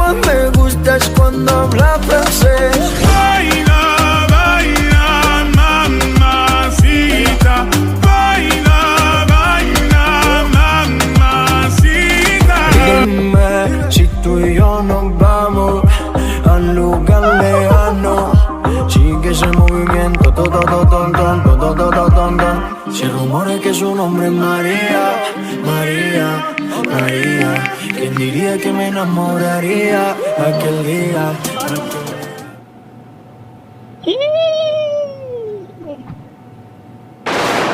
más me gusta es cuando habla francés. Baila, baila, mamacita. Baila, baila, mamacita. Dime si tú y yo nos vamos a un lugar lejano. Sigue ese movimiento, todo, todo, todo, todo, todo, todo, todo. Se rumora que su nombre es María, María, María. ¿Quién diría que me enamoraría aquel día?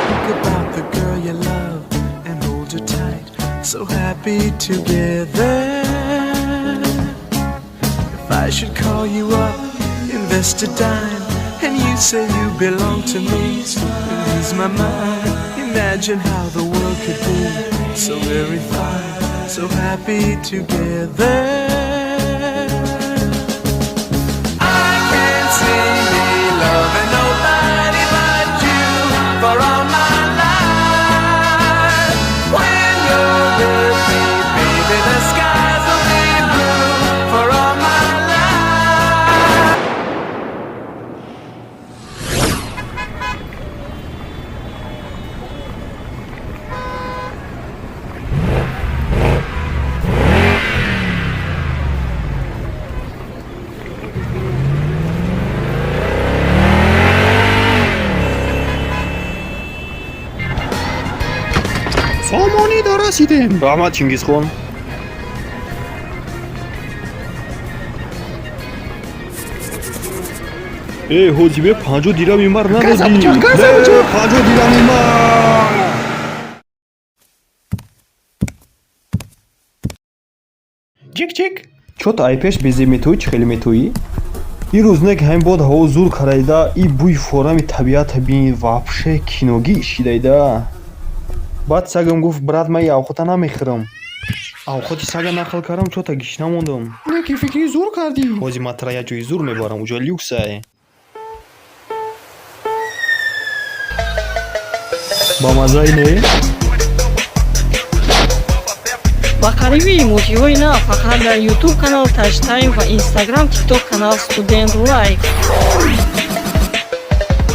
Think about the girl you love and hold her tight. So happy together. If I should call you up, invest a dime, and you say you belong to me, lose my mind. Imagine how the world could be so very fine, so happy together. I can't see me loving nobody but you for all my life. When you're with me, baby, the skies will be blue for all my life. Сомонида расидем. Раҳмат, Чингизхон. Э, ҳоҷибек, 50 дирами мар надодӣ. 50 дирами мар. Чик чик. Чот ай пеш безеб метоӣ, чӣ хеле метоӣ? Ирӯз нек ҳамин бод ҳаво зур карайда, и бӯи форами табиата бин, вообще киногӣ шидайда. Баъд сагам гуфт: «Брат, ман и авхота намехӯрам». Авхоти сага нақл кардам, чота гишна мондам. Неки фикри зур кардӣ. Ҳози ман тара як ҷои зур мебарам, уҷо люксай. Ба маззаи не? Ба қариби музиҳои нав фақат дар Ютуб канал Таҷтайм ва Инстаграм, Тикток канал Студент Лайф.